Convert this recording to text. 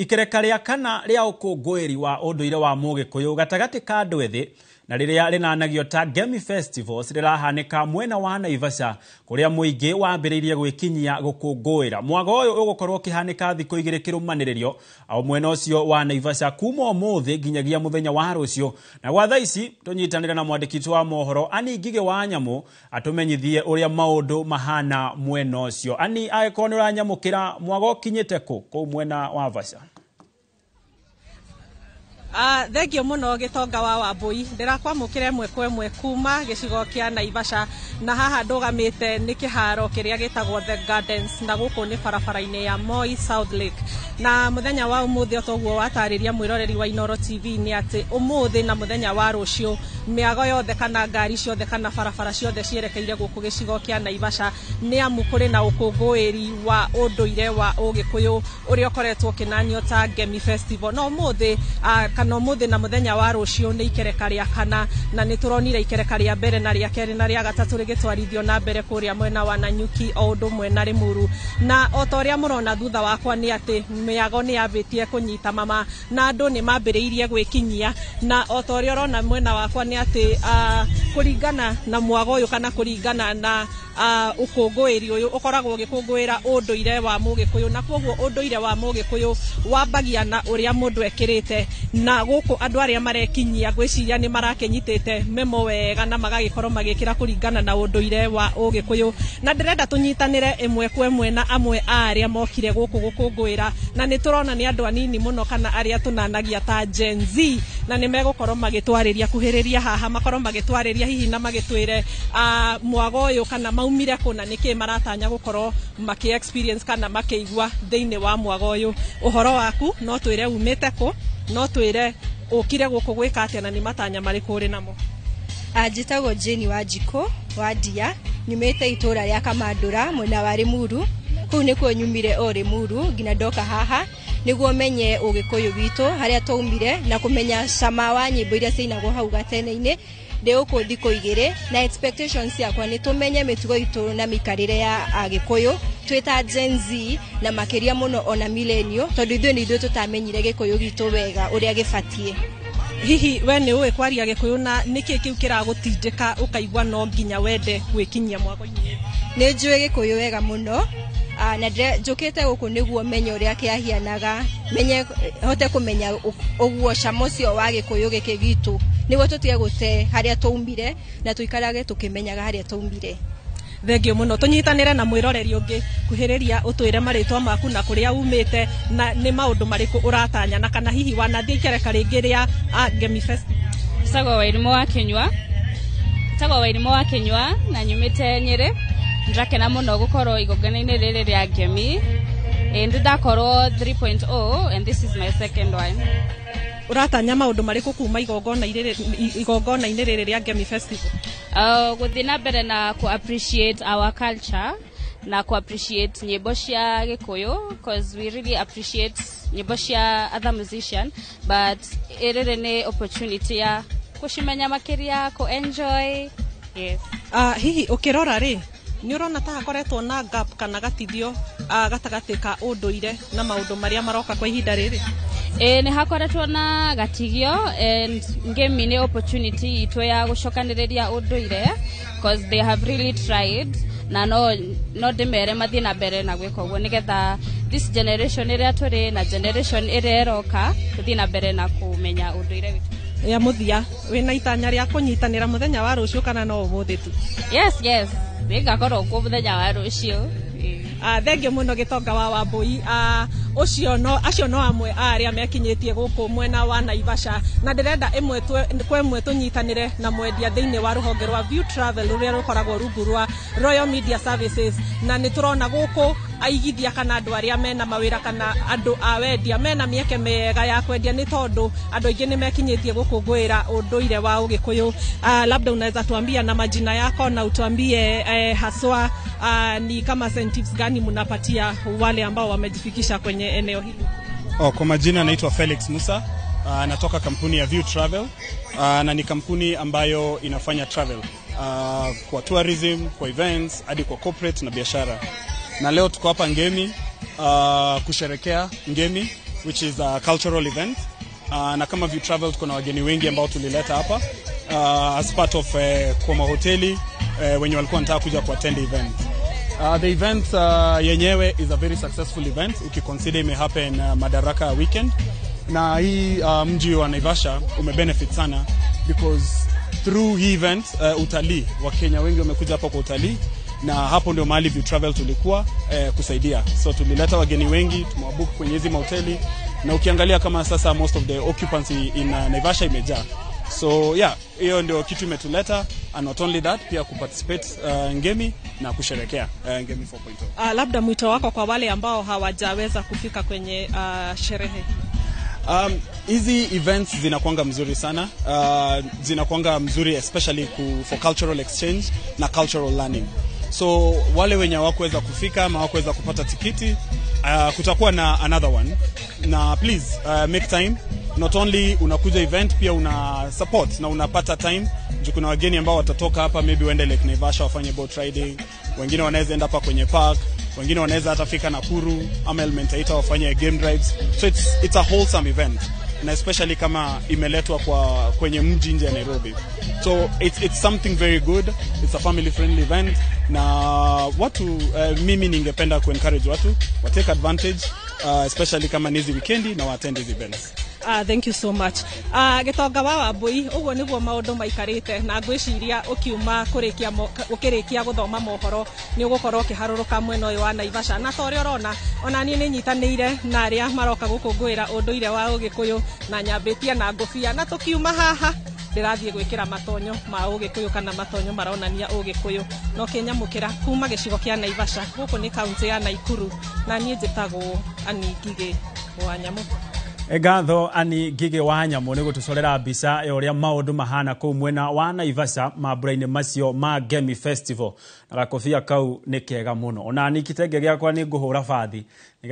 Ikereka rĩa kana rĩa ũkũngũĩri wa ũndũire wa Mũgĩkũyũ gatagatĩ ka andũ ethĩ na rĩrĩa rĩnanagio ta Ngemi Festivals rĩrahanĩka mwena wa Naivasha kũrĩa mũingĩ wambĩrĩirie gwĩkinyia gũkũngũĩra. Mwago ũyũ ũgũkorwo ũkĩhanĩka thikũ igĩrĩ kĩrũmanĩrĩrio o mwena ũcio wa Naivasha kuma ũmũthĩ nginyagia mũthenya wa rũciũ. Na gwa thaa ici tũnyitanĩre na mwandĩki witũ wa mohoro Ani Ngigĩ wa Nyamũ atũmenyithie ũrĩa maũndũ mahana mwena ũcio. Ani, angĩkorwo nĩ ũranyamũkĩra, mwago ũkinyĩte kũ kũu mwena wa Vasha? Thengio mũno Gĩtonga wa Wambui, ndĩrakwamũkĩra ĩmwe kwa ĩmwe kuma gĩcigo kĩa Naivasha, na haha ndũgamĩte nĩ kĩharo kĩrĩa gĩtagwo The Gardens, na gũkũ nĩ barabara-inĩ ya Moi South Lake. Na mũthenya wa ũmũthĩ, o toguo watarĩria mwĩroreri wa Inooro TV, nĩ atĩ ũmũthĩ na mũthenya wa rũciũ mĩago yothe kana ngari ciothe kana barabara ciothe cierekeire gũkũ gĩcigo kĩa Naivasha, nĩ amu kũrĩ na ũkũngũĩri wa ũndũire wa Ũgĩkũyũ ũrĩa ũkoretwo ũkĩnanio ta Ngemi Festival. No ũmũthĩ kana ũmũthĩ na mũthenya wa rũciũ nĩ ikereka rĩa kana, na nĩ tũronire ikereka rĩa mbere na rĩa kerĩ na rĩa gatatũ rĩgĩtwarithio na mbere kũrĩa mwena wa Nanyuki o ũndũ ũmwe na Limuru. Na o ta ũrĩa mũrona thutha wakwa nĩ atĩ mĩago nĩ yambĩtie kũnyita mama na andũ nĩ mambĩrĩirie gwĩkinyia, na o ta ũrĩa ũrona mwena wakwa nĩ atĩ kũringana na mwago ũyũ kana kũringana na ũkũngũĩri ũyũ ũkoragwo ũgĩkũngũĩra ũndũire wa Mũgĩkũyũ, na koguo ũndũire wa Mũgĩkũyũ wambagia na ũrĩa mũndũ ekĩrĩte. Na gũkũ andũ arĩa marekinyia ngwĩciria nĩ marakĩnyitĩte memo wega na magagĩkorwo magĩkĩra kũringana na ũndũire wa Ũgĩkũyũ. Na ndĩrenda tũnyitanĩre ĩmwe kwa ĩmwe na amwe a arĩa mokire gũkũ gũkũngũĩra, na nĩ tũrona nĩ andũ anini mũno kana arĩa tũnanagia ta Gen Z, na nĩ megũkorwo magĩtwarĩria kuhĩrĩria haha, makorwo magĩtwarĩria hihi na magĩtwĩre mwago ũyũ kana maumire kũ na nĩkĩ maratanya gũkorwo makĩ experience kana makĩigua thĩinĩ wa mwago ũyũ. Ũhoro waku, no twĩre umĩte kũ, no twĩre ũkire gũkũ gwĩka atĩa, na nĩ matanya marĩkũ ũrĩ namo? Njĩtagwo Jane Wanjikũ wa Ndia, nyumĩte itũra rĩa Kamandũra mwena wa Limuru. Kũu nĩkuo nyumire o Limuru nginya ndoka haha nĩguo menye Ũgĩkũyũ witũ harĩa twaumire na kũmenya cama wa nyĩmbo iria ciainagwo hau gatene-inĩ. Ndĩ gũkũ thikũ igĩrĩ na expectations ciakwa nĩ tũmenye mĩtugo itũ na mĩikarĩre ya Agĩkũyũ twĩ ta Gen Z, na makĩria mũno ona millennial, tondũ ithuĩ nĩ ithuĩ tũtamenyire Gĩkũyũ gitũ wega ũrĩa gĩbatiĩ. Hihi we nĩ ũĩ kwaria Gĩkũyũ, na nĩkĩ kĩu kĩragũtindĩka ũkaigua no nginya wende gwĩkinyia mwago-inĩ? Nĩ njũĩ Gĩkũyũ wega mũno, na njũkĩte gũkũ nĩguo menye ũrĩa kĩahianaga, menye hote kũmenya ũguo cama ũcio wa Gĩkũyũ gĩkĩ gitũ, nĩguo tũtige gũte harĩa twaumire na tũikarage tũkĩmenyaga harĩa twaumire. Thengio mũno. Tũnyitanĩre na mwĩroreri ũngĩ. Kuhĩrĩria ũtwĩre marĩtwa maku na kũrĩa umĩte na nĩ maũndũ marĩkũ ũratanya na kana hihi wanathiĩ ikereka rĩngĩ rĩa Ngemi Festival. Njĩtagwo Wairimũ wa Kĩnyua, njĩtagwo Wairimũ wa Kĩnyua na nyumĩte Nyĩrĩ. Ndĩrakena mũno gũkorwo igongona-inĩ rĩrĩ rĩa Ngemi. Ĩ ndĩ ndakorwo 3.0 and this is my second one. Ũratanya maũndũ marĩkũ kuma igongona-inĩ rĩrĩ rĩa Ngemi Festival? Gũthiĩ na mbere na ku appreciate our culture na ku appreciate nyĩmbo cia Gĩkũyũ, cause we really appreciate nyĩmbo cia other musician, but ĩrĩrĩ nĩ opportunity ya gũcimenya makĩria, ku enjoy, yes. Hihi ũkĩrora rĩ, nĩ ũrona ta hakoretwo na gap kana gatithio gatagatĩ ka ũndũire na maũndũ marĩa maroka kwa ihinda rĩrĩ? Ĩ, nĩ hakoretwo na gatigio, and Ngemi nĩ opportunity itũ ya gũcokanĩrĩria ũndũire, cause they have really tried, na no ndĩmere mathiĩ na mbere na gwĩka ũguo nĩgetha this generation ĩrĩa tũrĩ na generation ĩrĩa ĩroka tũthiĩ na mbere na kũmenya ũndũire witũ. Ya mũthia, wĩna itanya rĩa kũnyitanĩra mũthenya wa rũciũ kana no ũmũthĩ tu? Yes, nĩngakorwo kuo mũthenya wa rũciũ. Thengio mũno Gĩtonga wa Wambui. Ũcio no acio no amwe a arĩa mekinyĩtie gũkũ mwena wa Naivasha, na ndĩrenda ĩmwe kwa ĩmwe tũnyitanĩre na mwendia thĩinĩ wa rũhonge rwa View Travel rũrĩa rũkoragwo rungu rwa Royal Media Services. Na nĩ tũrona gũkũ aigithia kana andũ arĩa mena mawĩra kana andũ a wendia mena mĩeke mĩega ya kwendia, nĩ tondũ andũ aingĩ nĩ mekinyĩtie gũkũngũĩra ũndũire wa Ũgĩkũyũ. Labda unaweza tuambia na majina yako na utuambie haswa ni kama incentives gani mnapatia wale ambao wamejifikisha kwenye eneo hili? Oh, kwa majina naitwa Felix Musa. Natoka kampuni ya View Travel, na ni kampuni ambayo inafanya travel kwa tourism, kwa events, hadi kwa corporate na biashara. Na leo tuko hapa Ngemi kusherekea Ngemi. which is a cultural event. Na kama View Travel tuko na wageni wengi ambao tulileta hapa as part of kwa mahoteli wenye walikuwa wanataka kuja kuattend event. The event yenyewe is a very successful event ukiconsider ime happen Madaraka weekend, na hii mji wa Naivasha umebenefit sana because through hii event utalii, Wakenya wengi wamekuja hapa kwa utalii, na hapo ndio mahali View Travel tulikuwa kusaidia. So tulileta wageni wengi, tumewabook kwenye hizi mahoteli, na ukiangalia kama sasa most of the occupancy in Naivasha imejaa. So yeah, hiyo ndio kitu imetuleta, and not only that, pia kuparticipate Ngemi na kusherekea Ngemi 4.0. Labda mwito wako kwa wale ambao hawajaweza kufika kwenye sherehe hii? Hizi events zinakuanga mzuri sana, zinakuanga mzuri especially for cultural exchange na cultural learning. So wale wenye hawakuweza kufika ama hawakuweza kupata tikiti, kutakuwa na another one, na please make time. Not only unakuja event, pia una support na unapata time juu kuna wageni ambao watatoka hapa maybe waende Lake Naivasha wafanye boat riding, wengine wanaweza enda hapa kwenye park, wengine wanaweza hata fika Nakuru ama Elementaita wafanye game drives. So it's a wholesome event, na especially kama imeletwa kwa kwenye mji nje ya Nairobi. So it's something very good. It's a family friendly event, na watu mimi ningependa kuencourage watu wa take advantage, especially kama ni hizi weekendi, na wa attend hizi events. Thank you so much. Gitonga wa Wambui, ũguo nĩguo maũndũ maikarĩte, na ngwĩciria ũkiuma kũrĩkia ũkĩrĩkia gũthoma mohoro nĩ ũgũkorwo ũkĩharũrũka mwena ũyũ wa Naivasha, na ta ũrĩa ũrona ona niĩ nĩ nyitanĩire na arĩa maroka gũkũngũĩra ũndũire wa Ũgĩkũyũ, na nyambĩtie na ngũbia, na tũkiuma haha ndĩrathiĩ gwĩkĩra matonyo ma Ũgĩkũyũ kana matonyo maronania Ũgĩkũyũ. No kĩnyamũkĩra kuma gĩcigo kĩa Naivasha, gũkũ nĩ kaunti ya Naikuru, na niĩ njĩtagwo Ani Ngigĩ wa Nyamũ. Ngatho Ani Ngigĩ wa Nyamũ nĩ gũtũcorera mbica ya ũrĩa maũndũ mahana kũu mwena wa Naivasha mambura-inĩ macio ma Ngemi Festival, na gakobia kau nĩ kega mũno. Ona ni kitenge gĩakwa nĩ ngũhũra bathi.